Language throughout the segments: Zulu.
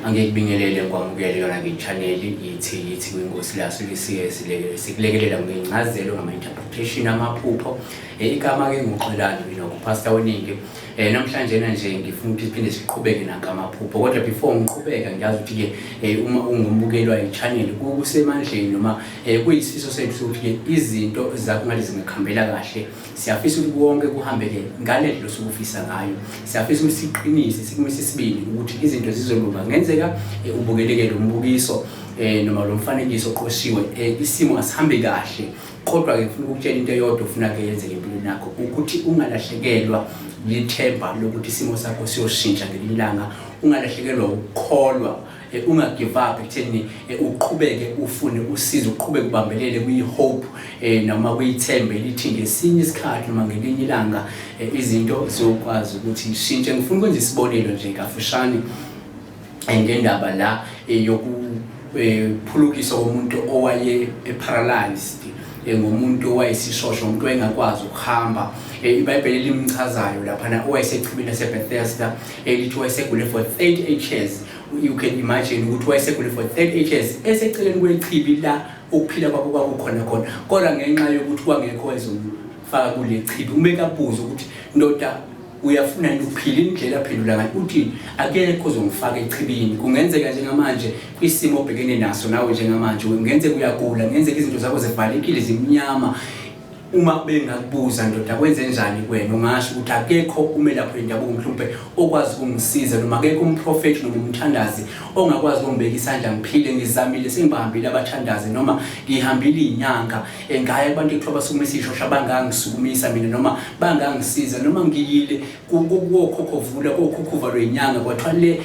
Angikubingelele ngikwamukele yona ke channel yithi yithi kwinkosi laso lisiye sikulekelela ngencazelo ngama interpretation amaphupho. Igama ke nguXolani mina uPastor Weningi. Namhlanje na nje ngifuna ukuthi siphinde siqhubeke nanka amaphupho, kodwa before ngiqhubeka ngiyazi ukuthi ke uma ungumbukelwa i-channel kusemandleni noma kuyisifiso sethu ukuthi ke izinto zakho ngathi zingakuhambela kahle. Siyafisa ukuthi konke kuhambe-ke ngale ndlela osuke ufisa ngayo. Siyafisa ukuthi siqinise, sikumise isibindi ukuthi izinto zizolunga. Kungenzeka ubukeleke lo mbukiso noma lo mfanekiso oqoshiwe, isimo asihambi kahle, kodwa-ke ngifuna ukukutshela into eyodwa ofuna-ke yenzeke empilweni yakho, ukuthi ungalahlekelwa lithemba lokuthi isimo sakho siyoshintsha ngelinye ilanga, ungalahlekelwa ukukholwa, unga-give up ekutheni uqhubeke ufune usizo, uqhubeke ubambelele kwi-hope noma kuyithemba elithi ngesinye isikhathi noma ngelinye ilanga izinto ziyokwazi ukuthi ishintshe. Ngifuna ukwenza isibonelo nje kafushane ngendaba la yokuphulukiswa komuntu owaye paralyzed, ngomuntu owayesishosho, umuntu owayengakwazi ukuhamba. IBhayibheli limchazayo laphana owayesechibini laseBethesda, elithi wayesegule for 38 years. You can imagine ukuthi wayesegule for 38 years eseceleni kwechibi la ukuphila kwakho kwakukhona khona, kodwa ngenxa yokuthi kwangekho ezomfaka kule chibi, uma ekabuza ukuthi, "Ndoda, uyafuna yini ukuphila?" indlela aphendula ngayo uthi, "Akekho ozongifaka echibini." Kungenzeka njengamanje kwisimo obhekene naso nawe njengamanje, kungenzeka uyagula, kungenzeka izinto zakho zivalekile, zimnyama. Uma bengakubuza, "Ndoda, kwenze njani kuwena?" ungasho ukuthi akekho umelaphi wendabuko mhlawumbe okwazi ukungisiza, noma akekho umprofethi noma umthandazi ongakwazi ukungibeka isandla ngiphile. Ngizamile, sengibahambile abathandazi noma ngihambile iy'nyanga, ngaya kubantu ekuthiwa basukumisa iy'shosha, bangangisukumisa mina noma bangangisiza, noma ngiyile kokhokho vula, kokhokho uvalwe inyanga, kwathiwa le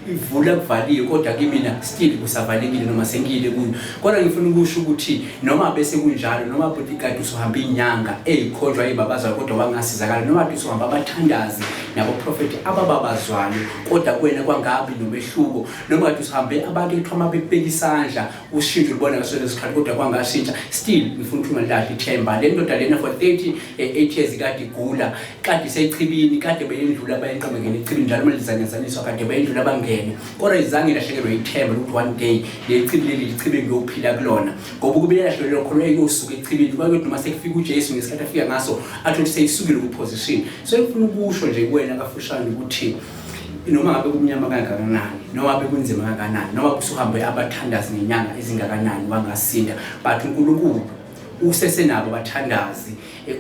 ivula kuvaliwe, kodwa kimina still kusavalekile noma sengiyile kuyo. Kodwa ngifuna ukusho ukuthi noma bese kunjalo, noma bhuti kade usuhamba inyanga ey'khonjwa ey'babazwayo kodwa wangasizakala, noma kade usuhamba abathandazi naboprofethi abababazwayo kodwa kuwena kwangabi nomehluko, noma kade usuhambe abantu ekuthiwa uma bekubeka isandla ushintsho ulibona ngaso leso sikhathi kodwa kwangashintsha, still ngifuna ukuthi ungalilahli ithemba. Le ndoda lena for 38 years kade igula, kade isechibini, kade beyendlula bayenqa bengena echibini njalo uma lizanyazaniswa, kade beyendlula bangene, kodwa izange ilahlekelwe ithemba lokuthi one day leli chibi leli lichibi ngiyophila kulona, ngoba ukube ilahlekelwe khona eyosuka echibini kwakuyothi noma sekufika uJesu ngesikhathi afika ngaso athi ukuthi seyisukile ku-position. So ngifuna ukusho nje kuwena kafushane ukuthi noma ngabe kumnyama kangakanani, noma ngabe kunzima kangakanani, noma kusuhambe abathandazi ngenyanga ezingakanani wangasinda, but uNkulunkulu usesenabo abathandazi,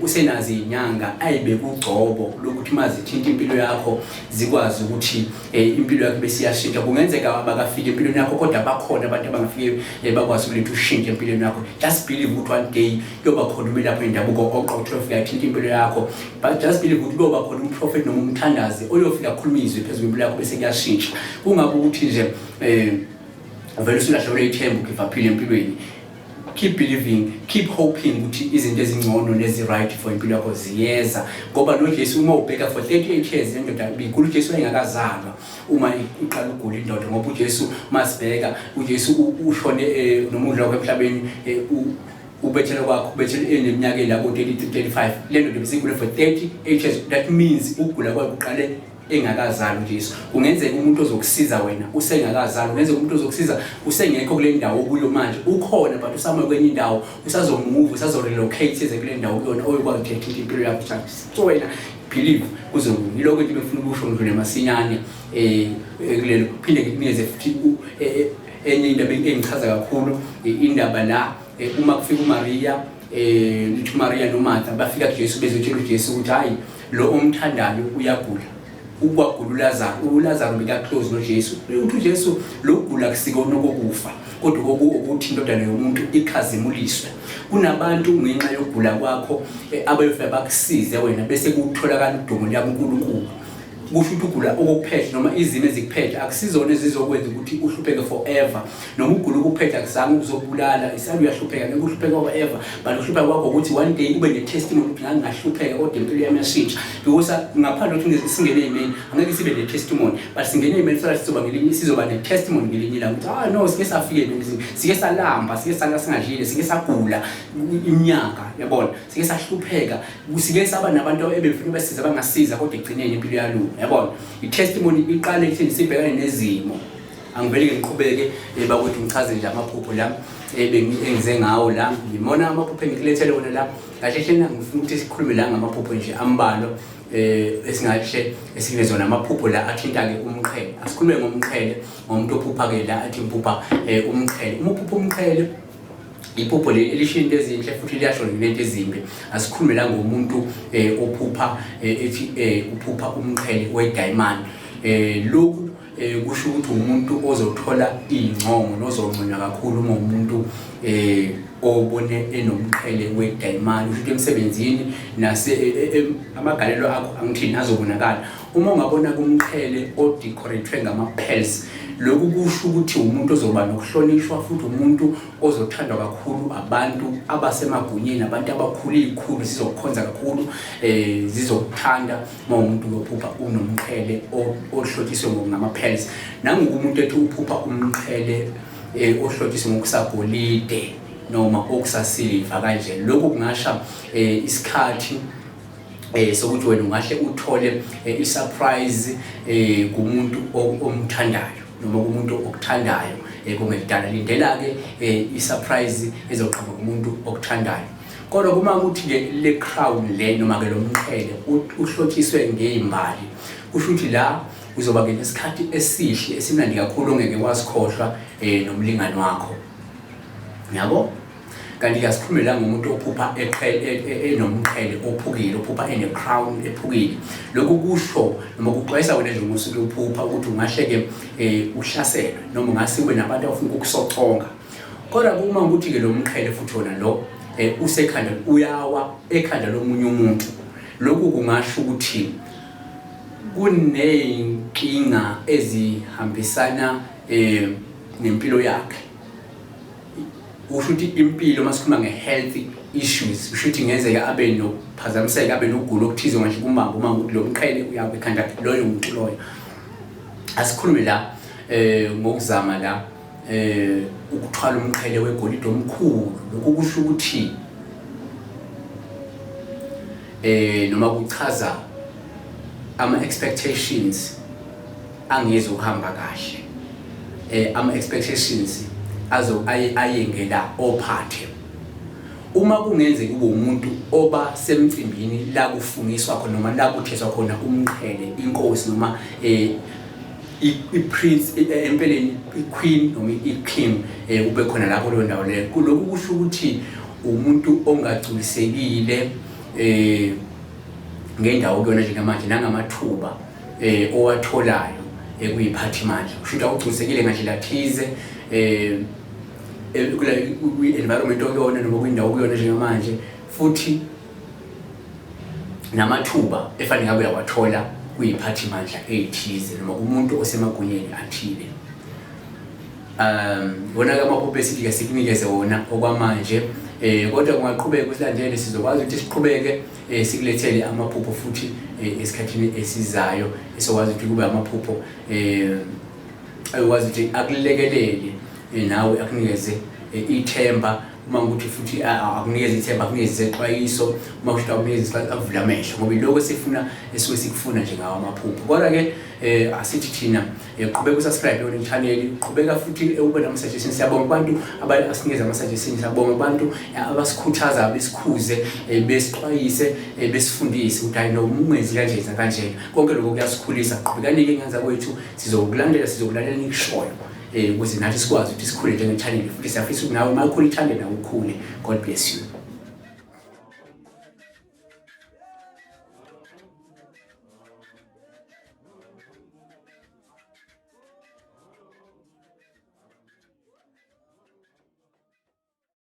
usenazo iy'nyanga ayibeka ugcobo lokuthi uma zithinta impilo yakho zikwazi ukuthi impilo yakho bese iyashintsha. Kungenzeka bakafika empilweni yakho, kodwa bakhona abantu abangafike bakwazi ukuletha ushintsho empilweni yakho. Just believe ukuthi one day kuyoba khona umelaphi wendabuko oqotho ofika athinta impilo yakho, but just believe ukuthi kuyoba khona umprofethi noma umthandazi oyofika akhuluma izwi phezu kwempilo yakho bese kuyashintsha. Kungabe ukuthi nje vele usulahlekelwe ithemba, ugive up-ile empilweni. Keep believing, keep hoping ukuthi izinto ezingcono nezi-right for impilo yakho ziyeza, ngoba noJesu uma ubheka for 38 years lendoda ibigula, uJesu wayengakazalwa uma iqala ukugula indoda, ngoba uJesu masibheka uJesu ushone noma udla kwakhe emhlabeni, ubethele kwakho ubethele eneminyaka elabo 33 35. Le ndoda besigule for 38 years. That means ukugula kwayo kuqale engakazali uJesu. Kungenzeka umuntu ozokusiza wena usengakazali, kungenzeka umuntu ozokusiza usengekho kule ndawo okuyo manje, ukhona but usamwe kwenye indawo, usazomove, usazorelocate eze kule ndawo kuyona oyokwazi ukuthi ethinta impilo yakho. So wena believe, kuzolunga. Yilokho into befuna ukusho, ngidlule masinyane kulelo, phinde ngikunikeze futhi enye indaba engichaza kakhulu, indaba la uma kufika uMaria, lithi uMaria noMartha bafika kuJesu bezotshela uJesu ukuthi hayi, lo omthandayo uyagula, ukwagula uLazaro. ULazaro beka-close noJesu. Uthi uJesu, lo kugula kusikona okokufa, kodwa ukuthi indodana yomuntu ikhazimuliswe. Kunabantu ngenxa yokugula kwakho abayofika bakusize wena bese kutholakala udumo likaNkulunkulu. Kusho ukuthi ugula okokuphethe noma izimo ezikuphethe akusizona ezizokwenza ukuthi uhlupheke forever, noma ugula ukuphethe akuzange ukuzobulala, isale uyahlupheka, ngeke uhlupheke forever, but ukuhlupheka kwakho ukuthi one day ube ne-testimony ukuthi ngangingahlupheka kodwa impilo yami yashintsha, because ngaphandle kokuthi singene ey'meni angeke sibe ne-testimony, but singene ey'meni so sizoba ngelinye, sizoba ne-testimony ngelinye ilanga ukuthi, "Ah no, sike safika ey'meni, sike salamba, sike sala singadlile, sike sagula iminyaka, yabona, sike sahlupheka, sike saba nabantu ebefuna basiza bangasiza, kodwa ekugcineni impilo yalunga." Yabona, i-testimony iqale ekutheni sibhekane nezimo. Angivele ke ngiqhubeke bakwethu ngichaze nje amaphupho la engize ngawo la. Ngimona amaphupho engikulethele wona la. Kahle hle ngifuna ukuthi sikhulume la ngamaphupho nje ambalwa esingahle esinezona amaphupho la athinta ke umqhele. Asikhulume ngomqhele, ngomuntu ophupha ke la athi ngiphupha umqhele. Uma uphupha umqhele, iphupho leli elisho into ezinhle futhi liyasho nento ezimbi. Asikhulume la ngomuntu ophupha ethi uphupha umqhele we-diamond. Lokhu kusho ukuthi umuntu ozothola iy'ncomo nozonconywa kakhulu uma umuntu obone enomqhele we-diamond. Usho ukuthi emsebenzini nase amagalelo akho angithini azobonakala. Uma ungabona kumqhele odecorate ngama-pearls, lokhu kusho ukuthi umuntu ozoba nokuhlonishwa futhi umuntu ozothandwa kakhulu abantu abasemagunyeni, abantu abakhulu, iy'khulu zizokukhonza kakhulu, zizokuthanda uma umuntu ophupha unomqhele ohlotshiswe ngama-pearls. Nangoku umuntu ethi uphupha umqhele ohlotshiswe ngokusagolide noma okusasiliva kanje, lokhu kungasha isikhathi sokuthi wena ungahle uthole i-surprise kumuntu omthandayo noma kumuntu okuthandayo kungekudala. Lindela-ke i-surprise ezoqhamuka kumuntu okuthandayo. Kodwa kuma ukuthi-ke le crown le noma-ke lo mqhele uhlotshiswe ngey'mbali, kusho ukuthi la uzoba-ke nesikhathi esihle esimnandi kakhulu ongeke wasikhohlwa nomlingani wakho, yabo. Kanti-ke asikhulume la ngomuntu ophupha enomqhele ophukile, ophupha ene-crown ephukile. Lokhu kusho noma kuxwayisa wena nje ngosuke uphupha ukuthi ungahle-ke uhlaselwe noma ungase ube nabantu abafuna ukukusoconga. Kodwa kuma ukuthi-ke lo mqhele futhi wona lo usekhanda, uyawa ekhanda lomunye umuntu, lokhu kungasho ukuthi kuney'nkinga ezihambisana nempilo yakhe. Kusho ukuthi impilo, uma sikhuluma nge-health issues, kusho ukuthi kungenzeka abe nokuphazamiseka, abe nokugula okuthize ongahle kumbambe uma ukuthi lo mqhele uyawa ekhanda loyo muntu loyo. Asikhulume la ngokuzama la ukuthwala umqhele wegolide omkhulu. Lokhu kusho ukuthi noma kuchaza ama-expectations angezi ukuhamba kahle, ama-expectations azo ayengela ophathe. Uma kungenzeka ube umuntu oba semcimbini la kufungiswa khona noma la kuthethwa khona umqhele inkosi noma i-prince, empeleni i-queen noma i-king, ube khona lapho leyo ndawo leyo, lokhu kusho ukuthi umuntu ongagculisekile ngendawo kuyona njengamanje nangamathuba owatholayo ekuyiphathimandla. Kusho ukuthi awugculisekile ngandlela thize kwi-environment okuyona noma kwindawo okuyona njengamanje, futhi namathuba efanele ngabe uyawathola kuyiphathimandla ey'thize noma kumuntu osemagunyeni athile. Wona-ke amaphupho esithi-ke sikunikeze wona okwamanje, kodwa kungaqhubeka usilandele, sizokwazi ukuthi siqhubeke sikulethele amaphupho futhi esikhathini esizayo, esokwazi ukuthi kube amaphupho ayokwazi ukuthi akulekelele nawe, akunikeze ithemba. Uma ukuthi futhi akunikeze ithemba, akunikeze isexwayiso, uma kusho akunikeze akuvule amehlo, ngoba iloko esifuna esuke sikufuna nje ngawo amaphupho. Kodwa-ke asithi thina qhubeka usubscribe yona channel, qhubeka futhi ube nama-suggestions. Siyabonga kubantu abasinikeza ama-suggestions, siyabonga kubantu abasikhuthaza, besikhuze, besixwayise, besifundise ukuthi hayi no, ungenzi kanje, yenza kanjena. Konke lokho kuyasikhulisa. Qhubekani-ke ngenza kwethu, sizokulandela, sizokulalela nikushoyo ukuze nathi sikwazi ukuthi sikhule njenge-channel, futhi siyafisa ukuthi nawe uma ukhula i-channel nawe ukhule. God bless you.